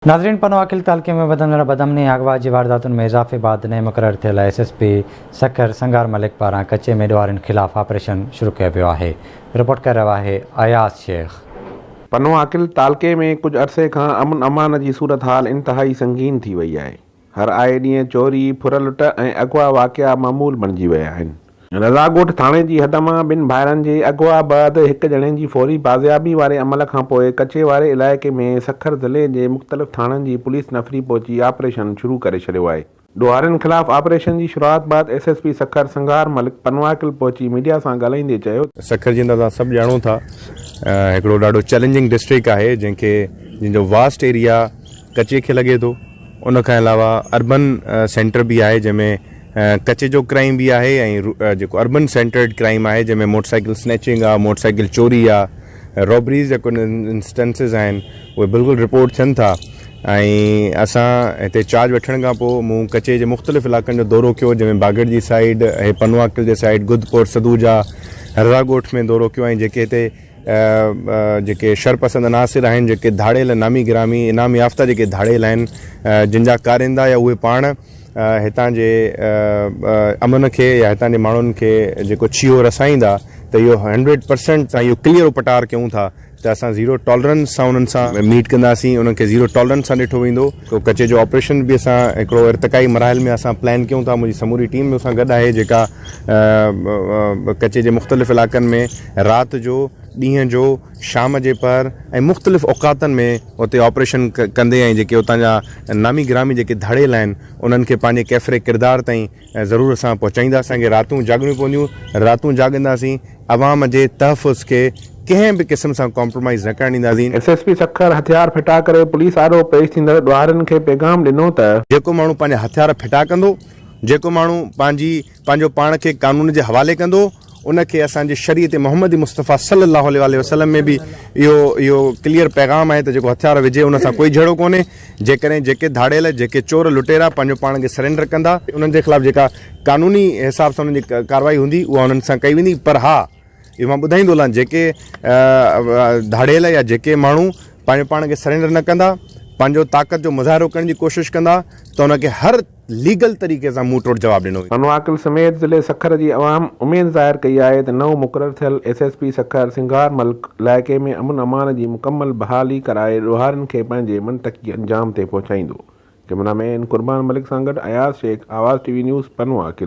ناظرين پنوعاقل تعلقي ۾ وڌندڙ بدامني ۽ اغوا جي وارداتن ۾ اضافي بعد نئين مقرر ٿيل S S P Sukkur Sanghar Malik پاران ڪچي ۾ ڏوهارين خلاف آپريشن شروع ڪيو ويو آهي رپورٽ ڪري رهيو آهي اياز شيخ. پنوعاقل تعلقي ۾ ڪجهه عرصي کان امن امان جي صورتحال انتهائي سنگين ٿي وئي آهي. هر آئي ڏينهن چوري، ڦر لٽ ۽ اغوا واقعا معمول بڻجي ويا آهن. رضا ڳوٺ ٿاڻي جي حد مان ٻن ڀائرن جي اغوا بعد هڪ ڄڻي جي فوري بازيابي واري عمل کانپوء ڪچي واري علائقي ۾ سکر ضلعي جي مختلف ٿاڻن جي پوليس نفري پهچي آپريشن شروع ڪري ڇڏيو آهي. ڏوهارين خلاف آپريشن جي شروعات بعد S S P Sukkur Sanghar Malik Pano Aqil پهچي ميڊيا سان ڳالهائيندي چيو ته. سکر جيئن ته توهان سڀ ڄاڻو ٿا هڪڙو ڏاڍو چئلينجنگ ڊسٽرڪٽ آهي جنهن کي جنهن جو واسٽ ايريا ڪچي کي لڳي ٿو ان کان علاوه اربن سينٽر به آهي جنهن ۾ ڪچي جو ڪرائيم به آهي ۽ جيڪو اربن سينٽرڊ ڪرائيم آهي جنهن ۾ موٽر سائيڪل سنيچنگ آهي موٽر سائيڪل چوري آهي رابريز جا ڪجهه انسٽنسز آهن اهي بلڪل رپورٽ ٿين ٿا ۽ اسان هتي چارج وٺڻ کان پوء مون ڪچي جي مختلف علائقن جو دورو ڪيو جنهن ۾ باگڙ جي سائيڊ هي پنوعاقل جي سائيڊ گدپور سدوجا هرزا ڳوٺ ۾ دورو ڪيو ۽ جيڪي هتي جيڪي شرپسند عناصر آهن، جيڪي ڌاڙيل نامي گرامي انعام يافته جيڪي ڌاڙيل آهن، جن جا ڪارندا يا اهي پاڻ هتان جي امن کي يا هتان جي ماڻهن کي جيڪو ڇيهو رسائيندا ته اهو هنڊريڊ پرسينٽ اسان اهو ڪليئر اپٽار ڪيون ٿا ته اسان زيرو ٽالرنس سان انهن سان ميٽ ڪنداسين، انهن کي زيرو ٽالرنس سان ڏٺو ويندو. ڪچي جو آپريشن به اسان هڪڙو ارتقائي مراحل ۾ اسان پلان ڪيون ٿا، منهنجي سموري ٽيم مون سان گڏ آهي جيڪا ڪچي جي مختلف علائقن ۾ رات جو، ڏينهن جو، شام جي پهر ۽ مختلف اوقاتن ۾ اتي آپريشن ڪندي ۽ جيڪي اتان جا نامي گرامي جيڪي ڌاڙيل آهن انهن کي پنهنجي ڪيفر ڪردار تائين ضرور اسان پهچائينداسين. اسان کي راتون جاڳڻيون پونديون، راتون جاڳنداسين، عوام جي تحفظ کي ڪنهن به قسم سان ڪمپرومائيز نه ڪرڻ ڏينداسين. ايس ايس پي سکر هٿيار ڦٽا ڪري پوليس آڏو پيش ٿيندڙ ڏوهارين کي پيغام ڏنو ته. جيڪو ماڻهو پنهنجا هٿيار ڦٽا ڪندو، جيڪو ماڻهو پنهنجي پنهنجو پاڻ کي قانون جي حوالي ڪندو ان کي اسان جي شريعت محمدي مصطفيٰ صلي الله عليه واٰله وسلم ۾ به اهو اهو ڪليئر پيغام آهي ته جيڪو هٿيار وجهي ان سان ڪوئي جهيڙو ڪونهي جيڪڏهن جيڪي ڌاڙيل جيڪي چور لٽيرا پنهنجو پاڻ کي سرينڊر ڪندا انهن جي خلاف جيڪا قانوني حساب سان انهن جي ڪارروائي هوندي اها انهن سان ڪئي ويندي پر ها اهو مان ٻڌائيندو هلان جيڪي ڌاڙيل يا جيڪي ماڻهو پنهنجو پاڻ کي سرينڊر نه ڪندا پنهنجو طاقت جو مظاهرو ڪرڻ جي ڪوشش ڪندا ته ان کي هر ليگل طريقي سان منهن ٽوڙ جواب ڏنو ويندو. پنوعاقل سميت ضلعي سکر جي عوام اميد ظاهر ڪئي آهي ته نئون مقرر ٿيل S S P Sukkur Sanghar Malik علائقي ۾ امن امان جي مڪمل بحالي ڪرائي ڏوهارين کي پنهنجي منطقي انجام تي پهچائيندو. ڪئميرا مين قربان ملڪ سان گڏ Ayaz Shaikh, Awaz T V news, Pano Aqil.